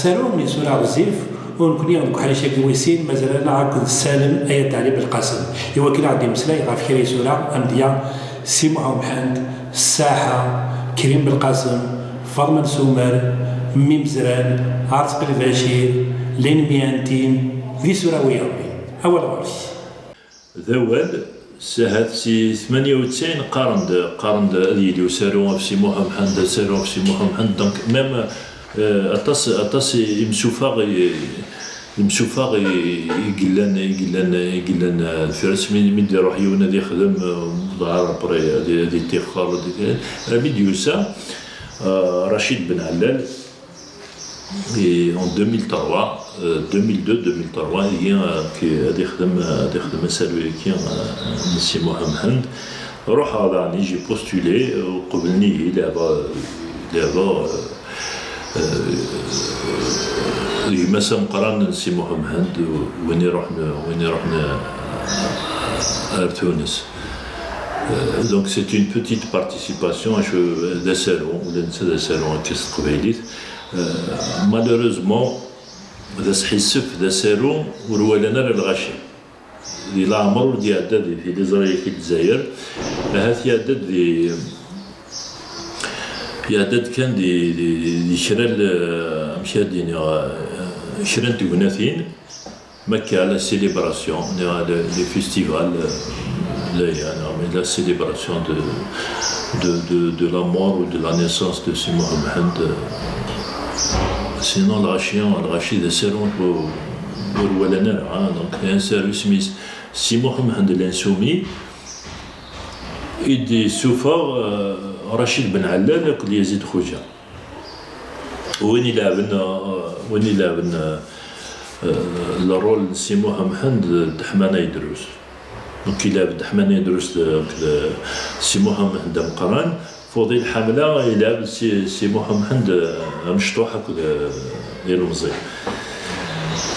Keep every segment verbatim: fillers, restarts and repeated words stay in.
Asaru n yisura ɣezzif, u nekkni deg uḥric-agi wis sin, mazal-aneɣ akked Salem Ayt Ɛli Belqasem, i wakken ad ɣ-d-yemmeslay ɣef kra isura, amedya Si Muḥ Umḥend, Ssaḥa, Krim Belqasem, Faḍma n Sumer, Mmi Mezran, Ɛerteq Lbacir, L'ennemi intime, d isura wiyaḍ. Awal ɣur-k. D awal, s-, ahat si tmanya u tesɛin qqaren-d, qqaren-d ad yili usaru ɣef Si Muḥ Umḥend, asaru ɣef Si Muḥ Umḥend. Donc, même, euh, aṭas, aṭas i, imsufaɣ i, imsufaɣ i, i yellan, i yellan, i yellan, euh, deffir-s. Mi, mi d-iruḥ yiwen ad ixdem, euh, dɣa après ad, ad iṭixxer, ad, armi d-yusa, euh, Racid Ben Ɛellal. Et en deux mille trois, euh, deux mille deux, deux mille trois, ihi, euh, ki-, ad ixdem, euh, ad ixdem asaru-agi, euh, n Si Muḥ Umḥend. Ruḥeɣ daɣen, j'ai postulé, euh, qeblen-iyi, leɛbeɣ, leɛbeɣ, euh, euh, gma-s ameqqran n Si Muḥ Umḥend, win iruḥen, win iruḥen, euh, ar Tunes. Euh, donc c'est une petite participation, acu, d asaru, ula netta d asaru akka s teqbaylit. Euh, malheureusement, d asḥissef, d asaru ur walan ara lɣaci. Di leɛmer ur d-iɛedda di tiliẓri-agi n Lezzayer. Ahat iɛedda-d di, iɛedda-d kan di, di, di, di kra n, amek ad d-iniɣ, euh, kra n tegnatin. Ma akka la célébration, neɣ le, le festival, euh, la, neɣ la célébration de, de, de, de la mort ou de la naissance de Si Muḥ Umḥend, euh, sinon, lɣaci, lɣaci d asaru ur, ur walan ara, hein. Donc, un service, mais Si Muḥ Umḥend L'insoumis, i d-yessufeɣ, euh, Racid Ben Ɛellal akked Yazid Xuja. Win ileɛben, euh, win ileɛben, euh, euh, le rôle n Si Muḥ Umḥend d Ḥman Aydrus. Donc, ileɛb Ḥman Aydrus d, d Si Muḥ Umḥend ameqqran, Fuḍil Ḥamla ileɛb Si, Si Muḥ Umḥend, euh, amecṭuḥ akked, euh, ilemẓi.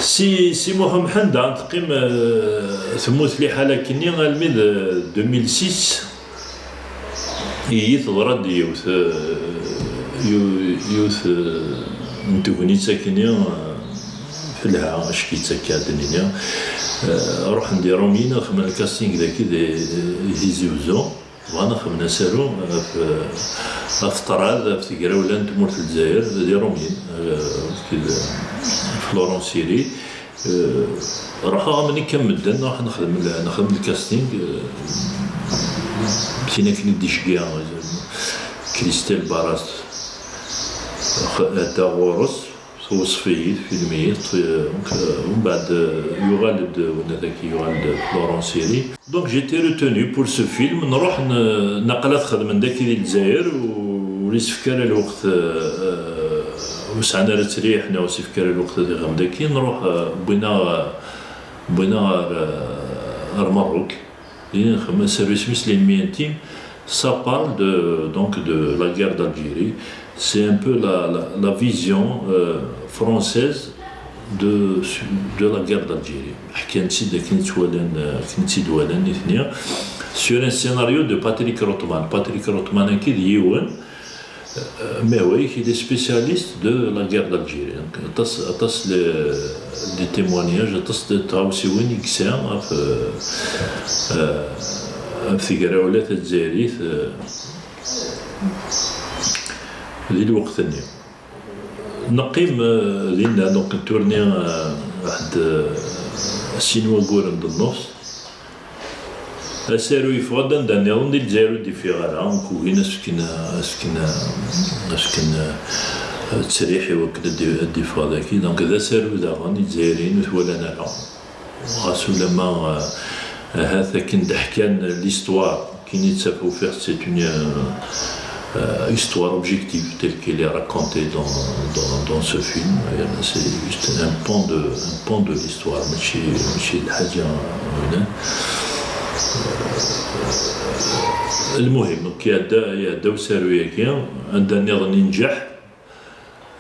Si, Si Muḥ Umḥend, ad teqqim, euh, temmut liḥala akkenni almi d, euh, deux mille six. Ihi teḍra-d yiwet, eh, yiw-, yiwet, eh, n tegnit akkenni, eh, telha, acki-tt akka ad d-nini. Eh, ruḥen-d Iṛumyen ad xedmen casting dagi di, di Tizi Uzzu. Bɣan ad xedmen asaru ɣef, ɣef ṭṭrad, ɣef tegrawla n tmurt n Lezzayer, d Iṛumyen, eh, akked Florent Siri. Euh, ruḥeɣ am nekk am medden, ruḥ nexdem l-, nexdem lkasting, euh, tin akken i d-iceggeɛ, euh, Christelle Baras, x-, ata ɣur-s, tweṣṣef-iyi, tfilm-iyi, t-, euh, donc, euh, umbeɛd, euh, yuɣal-d, euh, winat-agi, yuɣal-d Florent Siri. Donc, j'étais retenu pour ce film. Nruḥ n-, naqal ad xedmen daki di Lezzayer, u-, ur isefk ara lweqt, euh, ur sɛan ara ttriḥ, neɣ ur isefk ara lweqt ad iɣem daki. Nruḥ, euh, wwin-aɣ, euh, wwin-aɣ ɣer, euh, ɣer Merruk. Din nxeddem asaru isem-is L'ennemi intime. Ça parle de, donc, de la guerre d'Algérie. C'est un peu la, la, la vision, euh, française de, de la guerre d'Algérie. Ḥkan-tt-id akken i tt-walan, akken i tt-id-walan nitni. Sur un scénario de Patrick Rothman. Patrick Rothman-agi d yiwen, euh, mais oui, il est spécialiste de la guerre d'Algérie. Donc, aṭas, aṭas le, des témoignages, aṭas de tɣawsiwin i yesɛa ɣef, euh, euh, ɣef tegrawla tazzayrit, euh, di lweqt-nni. Neqqim, euh, dinna, donc, netturni, euh, waḥed, euh, sin wagguren d nnefs. Asaru yeffeɣ-d anda nniḍen di Lezzayer ur d-yeffiɣ ara, donc ugin ad s-fken, ad s-fken, ad s-fken, euh, ttriḥ i wakken ad d-, ad d-yeffeɣ daki. Donc, d asaru daɣen, Izzayriyen ur t-walan ara. Ɣas ulamma, euh, ahat akken d-ḥkan l'histoire, akken i tt-id-ufiɣ, c'est une, euh, euh, histoire objective telle qu'elle est racontée dans, dans, dans ce film. Yerna c'est juste un pan de, un pan de l'histoire, mačči, mačči d lḥaǧa, euh, المهم, donc, iɛedda, iɛedda usaru-agi, anda nniḍen inǧeḥ.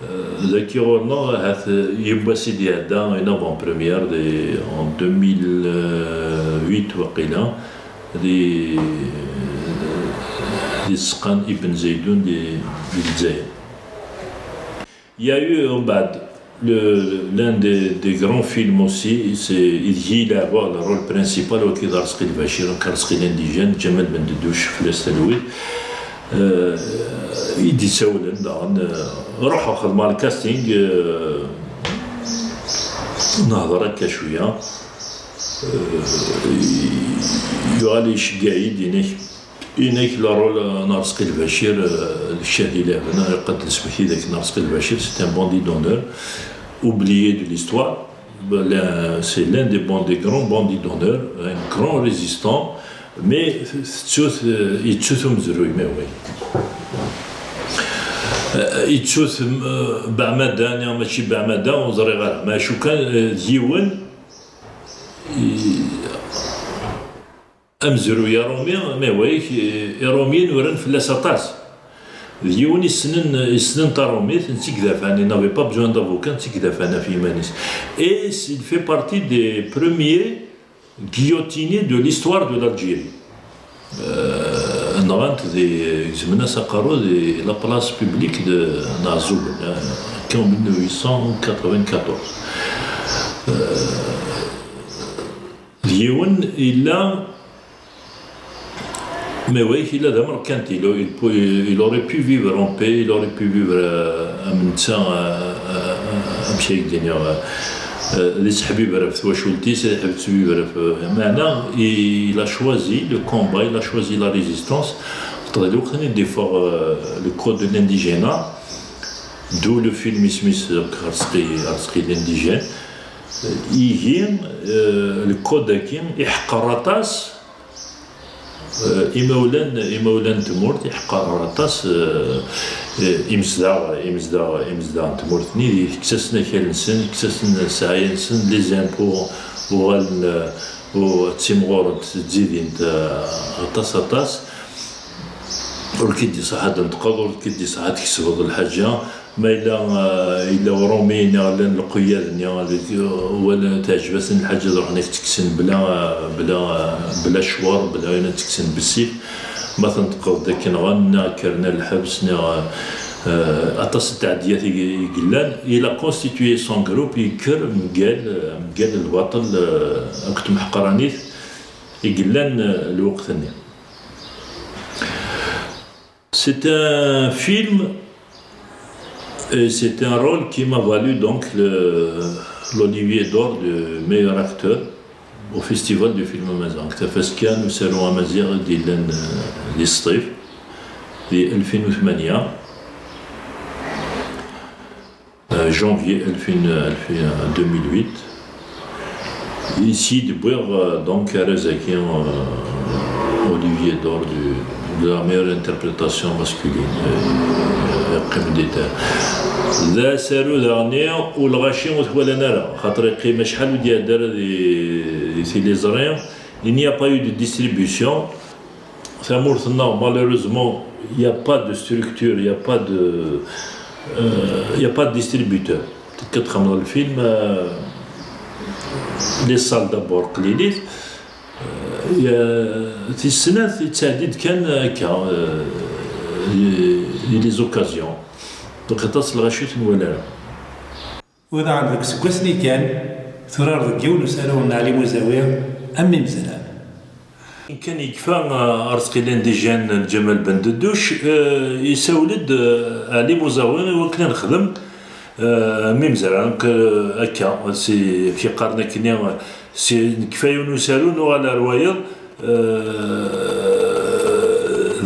Euh, dagi ɣur-neɣ, ahat, euh, yiwwas i d-iɛedda, une avant-première di, en deux mille huit, waqila, di, di tzeqqa n Ibn Zeydun di, di Lezzayer. Il y a eu, umbeɛd, Le- L'un des, des grands films aussi, c'est, ideg i leɛbeɣ le rôle principal, wagi d Arezqi Lbacir, donc Arezqi l'indigène, Ǧamal Bendeduc, fell-as talwit. Euh, i d-isawlen daɣen, euh, ruḥeɣ xedmeɣ le casting, euh, nehḍer akka cwiya. Euh, yuɣal iceggeɛ-iyi-d, inek, inek le rôle n Arezqi Lbacir, euh, d ccah di leɛben, iqad ad nesmekti d akken Arezqi Lbacir, c'est un bandit d'honneur, oublié de l'histoire. Ben, l'un- c'est l'un des, bon, des grands bandits d'honneur, un grand résistant, mais tettut, euh, yettut umezruy, mais oui. Euh, yettut, euh, beɛmada, neɣ mačči beɛmada, ur ẓriɣ ara. Macu kan, euh, d yiwen, i- amezruy aṛumi, mais oui, i- Iṛumyen uran fell-as aṭas. D yiwen issnen, issnen taṛumit, n tigdafan, il n'avait pas besoin d'avocat, n tigdafan ɣef yiman-is. Et il fait partie des premiers guillotinés de l'histoire de l'Algérie. Euh, nɣan-t di, gezmen-as aqerru di la place publique de, n Ɛezzugen, euh, en mille neuf cent quatre-vingt-quatorze. Euh, d yiwen illa, mais oui, illa d amerkanti, il, il, peut- il aurait pu vivre en paix, il aurait pu vivre, euh, am netta, euh, euh, amek ay d-iniɣ, euh, euh, d iseḥbiber ɣef twacult-is, d iseḥbiber ɣef, euh, meɛna, il a choisi le combat, il a choisi la résistance. Xaṭer di lweqt-nni i d-iffeɣ, euh, le code de l'indigénat, d'où le film isem-is, euh, Arezqi, Arezqi l'indigène. Ihi, euh, le code-agi iḥeqqer aṭas, euh, imawlan, imawlan n tmurt, iḥeqqer aṭas, euh, euh, imezdaɣ, imezdaɣ, imezdaɣ n tmurt-nni, yekkes-asen akal-nsen, yekkes-asen ssɛaya-nsen, les impôts uɣalen, euh, u- ttimɣurent, ttzidint, euh, aṭas, aṭas. Ur k-id-iṣaḥ ad d-tenṭqeḍ, ur k-id-iṣaḥ ad tkesbeḍ lḥaǧa. Ma yella, eh, yella uṛumi neɣ llan leqyad-nni, eh, wala teɛǧeb-asen lḥaǧa, ad ruḥen ad k-tt-kksen bla, eh, bla, eh, bla ccwer, bla ayen, ad tt-kksen bessif. Ma tenṭqeḍ-d akken ɣen, neɣ kkren ar lḥebs, neɣ, eh, aṭas n tɛeddiyat i i yellan. Il a constitué son groupe, yekker mgal, mgal lbaṭel, eh, akked tmeḥqranit i yellan, eh, lweqt-nni. C'est un film et c'est un rôle qui m'a valu donc le, l'Olivier d'Or de meilleur acteur au Festival du film amazigh. Tafaska n usaru amaziɣ i d-yellan, euh, di Sṭif, di alfin u tmanya. Euh, janvier alfin, alfin, deux mille huit. Ici, d-wwiɣ, euh, donc arraz-agi, euh, Olivier d'Or du, de la meilleure interprétation masculine, euh, yeqqim-d. D asaru daɣen ur lɣaci ur t-walan ara, xaṭer yeqqim acḥal ur d-iɛedda ara di, di tiliẓri. Il n'y a pas eu de distribution. Tamurt-nneɣ, malheureusement, il n'y a pas de structure, il n'y a pas de, euh, il n'y a pas de distributeur. Tekkiḍ txedmeḍ lfilm, euh, les salles d'abord qlilit, euh, il y a tis snat yettɛeddi-d kan akka, euh, di, di les occasions. Donc aṭas n lɣaci ur ten-wala ara. U daɣen deg useggas-nni kan, turar deg yiwen usaru n Ɛli Muzawi am imezran. Kan yekfa, uh, Arezqi l'indigène n Ǧamal Ben Dedduc, uh, isawel-d, uh, Ɛli Muzawi i wakken ad nexdem, uh, am imezran, uh, akka, si, amek i qqaren akkenni, uh, si, nekfa yiwen usaru, nuɣal ar wayeḍ, uh,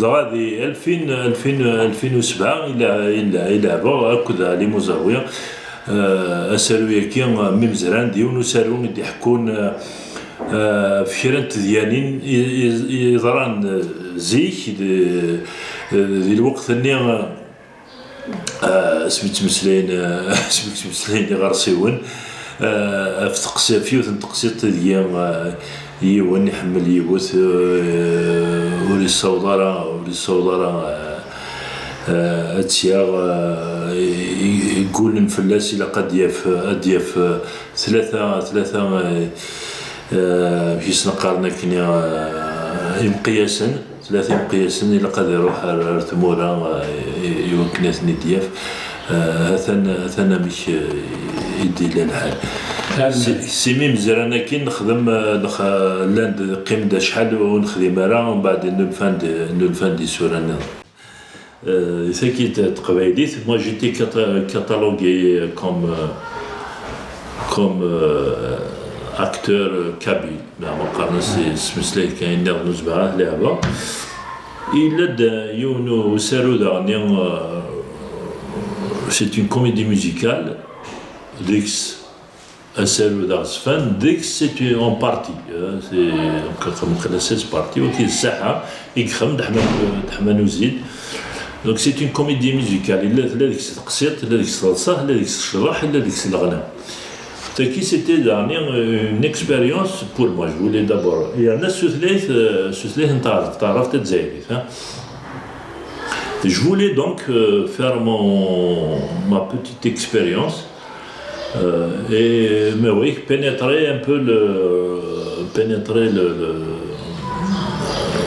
dɣa di alfin, alfin, alfin u sebɛa i la-, i la-, i leɛbeɣ akked Ɛli Muzawi, uh, asaru-yagi, uh, am imezran, d yiwen usaru i d-iḥekkun, uh, ɣef kra n tedyanin i, i, i yeḍran, eh, zik, di, eh, di lweqt-nni, eh, asmi ttmeslayen, eh, asmi ttmeslayen iɣersiwen, eh, ɣef teqsi-, ɣef yiwet n teqsiṭ ideg, eh, yiwen iḥemmel yiwet, eh, ur yessaweḍ ara, ur yessaweḍ ara, eh, eh, ad tt-yaɣ, eh, i, i, i ggulen fell-as, ilaq ad d-yaf, ad d-yaf, eh, tlata, tlata, eh, eh, amek i sen-qqaren akkenni, eh, imqiyasen, tlata imqiyasen, ilaq ad iruḥ ar, ar tmura, eh, i, i wakken ad ten-id-yaf. Atan, atan amek, eh, i d-yella lḥal. Si, si mi mezran akin nexdem, eh, lex-, llan-d, qqim-d acḥal ur nexdim ara, mbeɛd nnulfan-d, nnulfan-d isura nniḍen. Euh, tagi d teqbaylit, moi j'étais cata-, catalogué comme, euh, comme, euh, acteur kabyle. Meɛna qqaren-as s tmeslayt kan, nniɣ nuzbeɛ ah leɛba. Yella-d yiwen usaru daɣen, euh, c'est une comédie musicale, deg-s asaru d aɣezfan, deg-s c'est en partie, euh, c'est, donc, comme seize parties, wagi d Ssaḥa, i yexdem Deḥman, Deḥman Uzid. Donc c'est une comédie musicale, yella, tella deg-s teqsiṭ, tella deg-s teḍsa, tella deg-s ccḍeḥ, tella deg-s leɣna. Tagi, c'était dernière, euh, une expérience pour moi. Je voulais d'abord, yerna s tutlayt, euh, s tutlayt n taɛrabt, taɛrabt tazzayrit, hein. Je voulais donc, euh, faire mon, ma petite expérience, euh, et, mais oui, pénétrer un peu le, pénétrer le, le,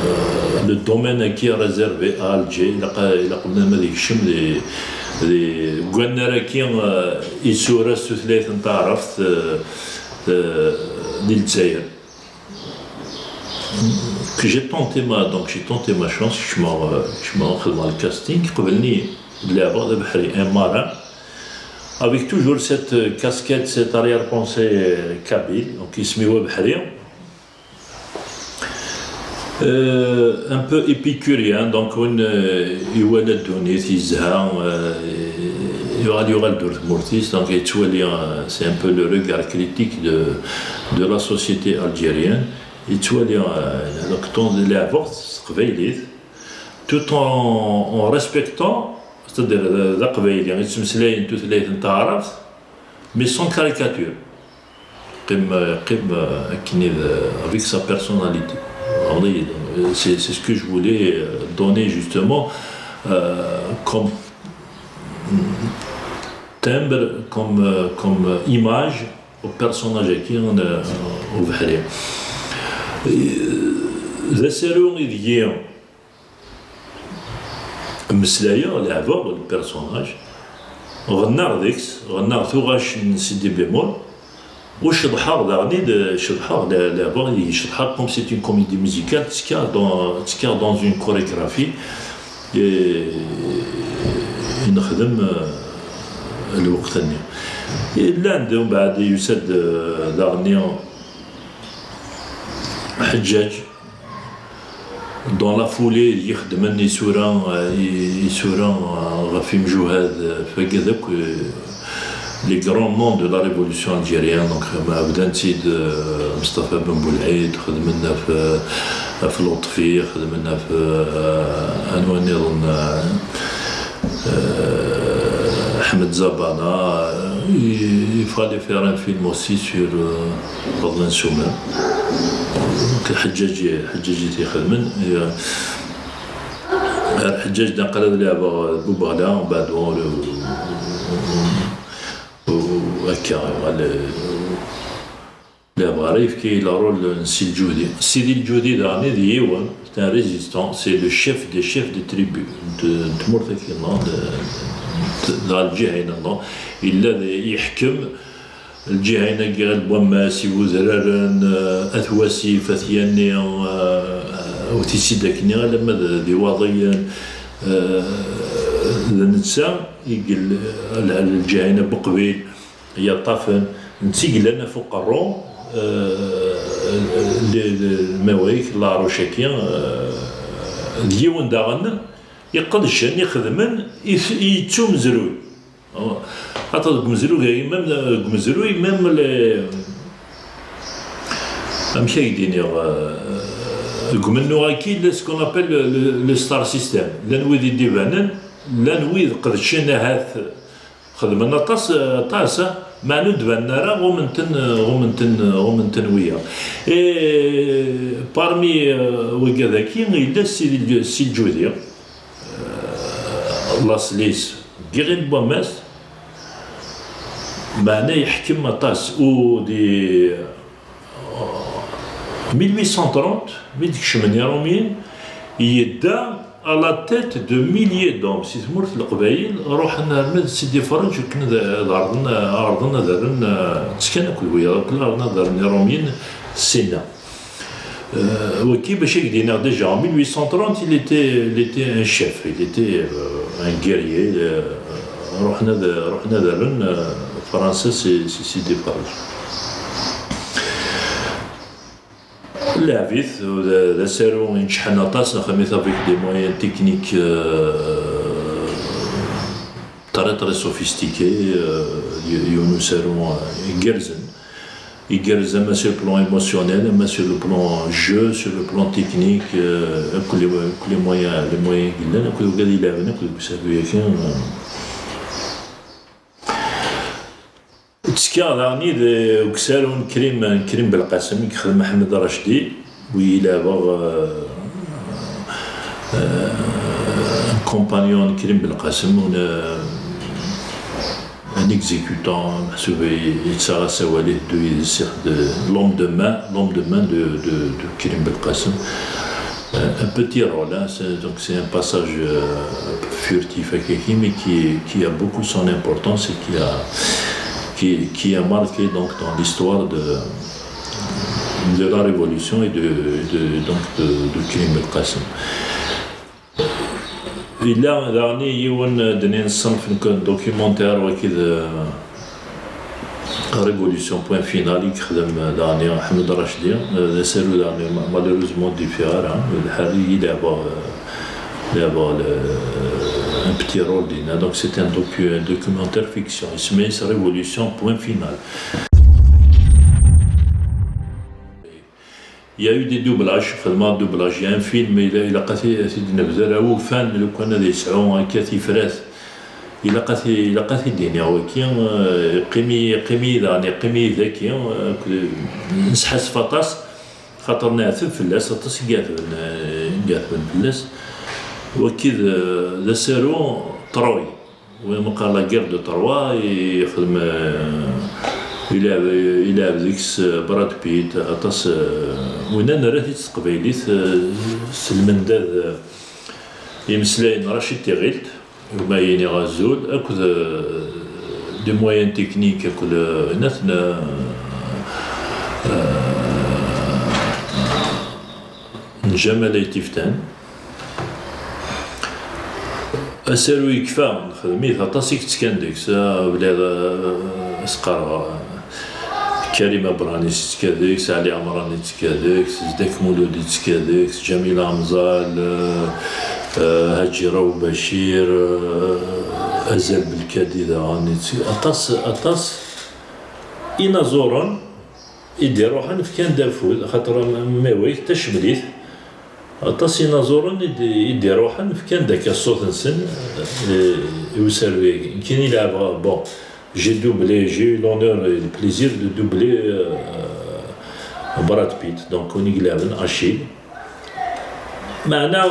euh, le domaine qui est réservé à Alger. Ilaq, ilaq bnadem ad yekcem di, di, deg wannar-agi, euh, isura s tutlayt n taɛrabt, euh, euh, di Lezzayer. Que j'ai tenté ma, donc j'ai tenté ma chance, kecmeɣ, euh, kecmeɣ xedmeɣ le casting, qeblen-iyi-d, leɛbeɣ d abeḥri, un marin, avec toujours cette, euh, casquette, cette arrière-pensée, euh, kabyle, donc isem-iw abeḥri. Euh, un peu épicurien, donc win, euh, iwala ddunit, yezha, euh, yuɣal, yuɣal-d ur tmurt-is, donc yettwali, euh, c'est un peu le regard critique de, de la société algérienne. Yettwali, euh, donc, ton, leɛbeɣ s teqbaylit, tout en, en respectant, c'est-à-dire, euh, d aqbayli, yettmeslayen tutlayt n taɛrabt, mais sans caricature. Qim, qim, euh, akken i d, euh, avec sa personnalité. Vraiment, euh, c'est, c'est ce que je voulais, euh, donner justement, euh, comme timbre, comme, euh, comme image au personnage-agi, euh, ubeḥri. Euh, d asaru ideg-i mmeslayeɣ, leɛbeɣ le personnage, ɣennaɣ deg-s, ɣennaɣ tuɣac n Sidi Bemol, u ceḍḥeɣ daɣen-id, ceḍḥeɣ, le-, leɛbeɣ ideg ceḍḥeɣ, comme c'est une comédie musicale, ttekkaɣ dans, ttekkaɣ dans une chorégraphie, et, i nexdem, euh, lweqt-nni. Llan-d, umbeɛd yusa-d, euh, daɣen-nni Ḥeǧǧaǧ, dans la foulée, i xedmen isura, euh, i-, isura, euh, ɣef imjuhad, euh, fagad akk, euh, les grands noms de la révolution algérienne, donc, euh, ma bdan-tt-id, euh, Mustafa Ben Boulaïd, xedmen ɣef, euh, ɣef Lutfi, xedmen ɣef, euh, anwa nniḍen, euh, euh, Ahmed Zabana, euh, il, il fallait faire un film aussi sur, euh, Fadlan Soumer. Donc, Ḥeǧǧaǧ, Ḥeǧǧaǧ i t-ixedmen. Et, euh, ar Ḥeǧǧaǧ d aqal ad leɛbeɣ Bubaɣla, mbeɛd ur, ur, akka, yuɣal, euh, leɛbeɣ ara yefka le rôle n Si Lǧudi. Sidi Lǧudi daɣen d yiwen, c'est un résistant, c'est le chef des chefs de tribu, de, n tmurt-agi, non, de, de, de lǧiha-ina, non. Yella d, yeḥkem lǧiha-ina-agi, At Wammas, Ibudraren, euh, At Wasif, At Yanni, euh, euh, ur t-isid akkenni, alamma d, d Iwaḍiyen, euh, d netta i yel-, l-, lǧiha-ina n Buqbil. Yaṭṭafen, netta i yellan ɣef uqerru, euh, le, le, lmawayek, leɛruc-agi, euh, d yiwen daɣen iqedcen, ixedmen, i t-, i yettu umezruy. Xaṭer deg umezruy, même, deg umezruy, même les, amek ay d-iniɣ, euh, deg umennuɣ-agi, yella ce qu'on appelle le, le, le star system. Llan wid i d-ibanen, llan wid qedcen ahat, xedmen aṭas, aṭas, meɛna ur d-banen ara, ɣummen-ten, ɣummen-ten, ɣummen-ten wiyaḍ. Et parmi, euh, wigad-agi, yella Sidi, Si Lǧudi, euh, laṣel-is deg yiɣil n wammas, meɛna yeḥkem aṭas. U di, euh, mille huit cent trente, mi d-kecmen Iṛumyen, yedda À la tête de milliers d'hommes si tmurt n Leqbayel ruḥen arma d Sidi Ferruǧ akken ad ɛerḍen, ɛerḍen ad rren, eh, ttekkan akked wiyaḍ akk, ɛerḍen ad rren Iṛumyen sinna. Euh, waki, bac ad k-d-iniɣ, déjà en mille huit cent trente, il était, il était un chef, il était, euh, un guerrier. Euh, ruḥen ad, ruḥen ad rren, euh, Fransa si, si Sidi Ferruǧ. Lɛeb-it, d, d asaru ineččḥen aṭas, nexdem-it avec des moyens techniques, euh, très, très sophistiqués, euh, y-, yiwen usaru, euh, igerrzen. Igerrez ama sur le plan émotionnel, ama sur le plan jeu, sur le plan technique, euh, akk les, akk les moyens, les moyens i yellan, akk wigad i ileɛben akk deg usaru-agi, euh. Ttekkaɣ daɣen deg usaru n Krim, n Krim Belqasem, i yexdem Ḥmed Racdi, wi ileɛbeɣ, euh, euh, compagnon n Krim Belqasem, un, euh, un exécutant, meḥsub yettaɣ-as awal, iteddu yid-s, ixeddem l'homme de main, l'homme de main de, de, de Krim Belqasem. Un, un petit rôle, hein, c'est, donc c'est un passage, euh, furtif à Kaki, mais qui, qui a beaucoup son importance et qui a, qui, qui a marqué donc dans l'histoire de, de la Révolution et de, de, donc de, de Krim Belqasem. Yella daɣen yiwen, d-nni n ṣṣenf n documentaire waki d, euh, Révolution point final i yexdem daɣen Ḥmed Racdi, euh, d asaru daɣen ma-, malheureusement ur d-yeffiɣ ara, lḥal i leɛbeɣ, euh, leɛbeɣ le, un petit rôle dinna. Donc c'est un docu-, un documentaire fiction, isemma-yas Révolution point final. Il y a eu des doublages, xedmeɣ doublage. Il y a un film, il a, ilaq ad t-, ad t-id-nebder, awufan, lukan ad yesɛu akka tifrat, ilaq ad t-, ilaq ad t-id-iniɣ waki, euh, yeqqim-iyi, yeqqim-iyi daɣen, yeqqim-iyi daki, euh, akked, nesḥassef aṭas, xaṭer neɛteb fell-as, aṭas i iɛetben, euh, i iɛetben fell-as. Waki d, d asaru Troy. Win meqqar La Guerre de Troie, yexdem, eh, ilɛeb, ilɛeb deg-s, eh, Brad Pitt, aṭas, eh, winna nerra-t-id s teqbaylit, eh, s lmendad, eh, imeslayen n Racid Tiɣilt, ma yini azul, akked, eh, des moyens techniques, akked, eh, nat n, eh, n Ǧamal Ayt Iftan. Asaru yekfa, nexdem-it aṭas i yettkan deg-s, ah, wlad, ah, as-qqareɣ, ah, Karim Abranis yettka deg-s, Ali Ɛemran yettka deg-s, Zeddak Mulud yettka deg-s, Ǧamil Amẓal, ah, ah, Haǧi Raw Bacir, ah, Azal Belkadi daɣen yettka, aṭas, aṭas inaẓuren i d-iruḥen fkan-d afud, axaṭer am, am Maweg, Tacemlit, aṭas inaẓuren i d-, i d-iruḥen fkan-d akka ṣṣut-nsen, eh, i usaru-agi. Nekkini leɛbeɣ, bon, j'ai doublé, j'ai eu l'honneur et le plaisir de doubler, euh, Brad Pitt, donc win i ileɛben Achille. Meɛna,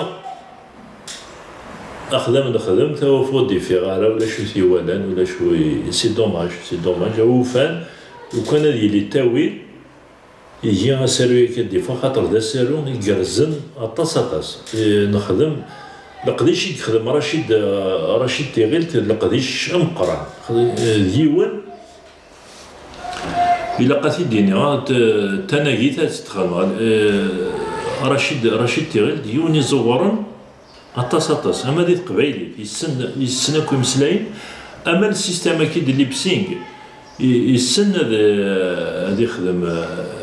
axdam nexdem, tawafu ur d-ifiɣ ara, ulac ur t-iwalan, ulac ur i-, c'est dommage, c'est dommage. Awufan, lukan ad yili ttawil, igi asaru-agi ad d-iffeɣ, xaṭer d asaru igerrzen aṭas, aṭas. Eh, nexdem, leqdic i yexdem Racid, eh, Racid Tiɣilt, d leqdic ameqqran. Eh, d yiwen, ilaq ad t-id-iniɣ, ah, t-, tanagit ad tt-txedmeɣ. Eh, Racid, Racid Tiɣilt, d yiwen iẓewren aṭas, aṭas, ama di teqbaylit, yessen, yessen akk imeslayen, ama le système-agi de lip sync, i-, yessen ad, ad ixdem, eh,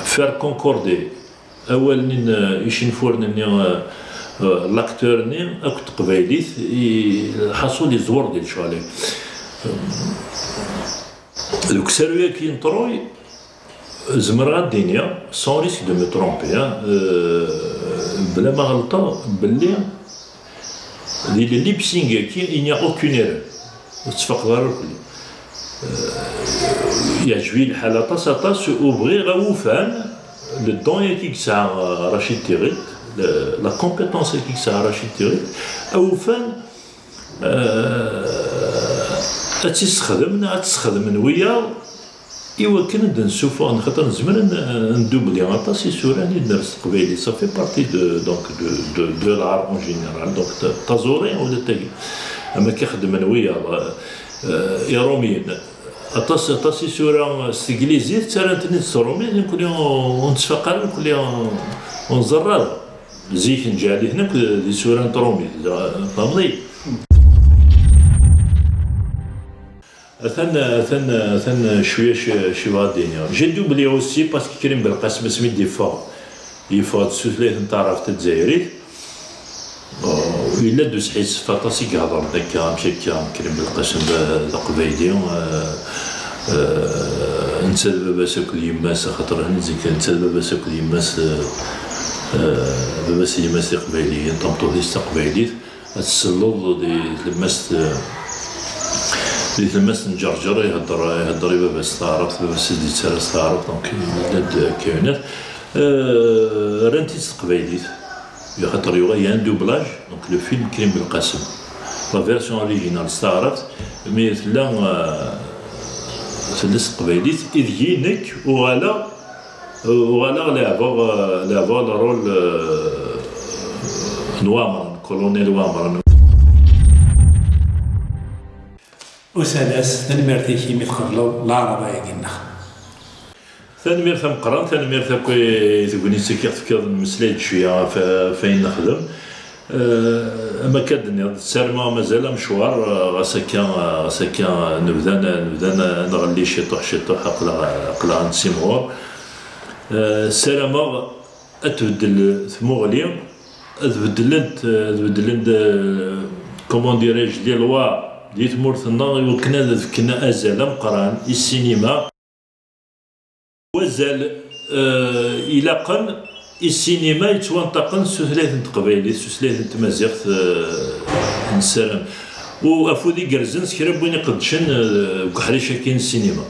faire concorder awal-nni n, eh, icenfuren-nni, eh, eh, l'acteur-nni akked teqbaylit, i, lḥaṣul yeẓwer di lecɣal-agi. Deg usaru-agi n Troy, zemreɣ ad d-iniɣ, sans risque de me tromper, hein, euh, bla ma ɣelṭeɣ, belli di le lip sync-agi, il n'y a aucune erreur. Ur tettfaqeḍ ara akk. Euh, yeɛǧeb-iyi lḥal aṭas, aṭas, u bɣiɣ awufan, le don-agi i yesɛa, euh, Racid Tiɣilt, le, la compétence-agi i yesɛa Racid Tiɣilt, awufan, euh, ad tt-issexdem, neɣ ad tt-sxedmen wiyaḍ, I wakken ad d-nessufeɣ, xaṭer nezmer ad n-, ad ndubli aṭas isura i d-nerr s teqbaylit, ça fait partie de, donc, de, de, de l'art en général, donc, ta-, taẓuri ula d tagi. Am akka xeddmen wiyaḍ, eh, Iṛumyen. Aṭas, aṭas isura s teglizit, ttarran-ten-id s tṛumit, nekkni ur nettfaq ara, nekkni ur nẓerr ara. Zik nǧeɛl-iten akk d isura n tṛumit, tfehmeḍ-iyi? Atan, atan, atan cwiya ci-, ci bɣa d-iniɣ. J'ai doublé aussi parce que Krim Belqasem asmi d-yeffeɣ, yeffeɣ-d s tutlayt n taɛrabt tazzayrit. Euh, yella-d usḥissef aṭas i ihedṛen akka, amek akka, Krim Belqasem d, d aqbayli, euh, euh, netta d baba-s akked yemma-s, axaṭer netta d baba-s akked yemma-s, euh, euh, baba-s d yemma-s d iqbayliyen, tameṭṭut-is d taqbaylit. Ad tselleḍ di tlemmast, di tlemmast n Ǧerǧer, ihedder, ihedder i baba-s taɛrabt, baba-s i d-yettarra s taɛrabt, donc yella-d kainat. Euh, rran-t-id s teqbaylit, axaṭer yuɣal un doublage, donc le film Krim Belqasem. La version originale s taɛrabt, mi tella, euh, tella s teqbaylit, ideg-i nekk uɣaleɣ, uɣaleɣ leɛbeɣ, leɛbeɣ le rôle, euh, n Waɛmren, colonel Waɛmren. Usalas, tanemmirt-ik imi tqebleḍ leɛraḍa-agi-nneɣ. Tanemmirt tameqqrant, tanemmirt akk i tegnit-agi i ɣ-tefkiḍ, nemmeslay-d cwiya ɣef, ɣef wayen nexdem. Eh, am akka d-tenniḍ, ssarameɣ mazal amecwar, eh, ɣas akka, eh, ɣas akka, eh, nebda, nebda n-, nɣelli ciṭuḥ, ciṭuḥ, aql-aɣ, aql-aɣ nettimɣur. Eh, ssarameɣ ad tbeddel tmuɣli, ad beddlent, ad beddlent, eh, comment dirais-je, les lois di tmurt-nneɣ, i wakken ad fken azal ameqqran i ssinima. Wazal, eh, ilaqen i ssinima yettwanṭaqen s tutlayt n teqbaylit, s tutlayt n tmaziɣt, eh, nessaram. U afud igerrzen s kra n win iqeddcen, eh, deg uḥric-agi n ssinima.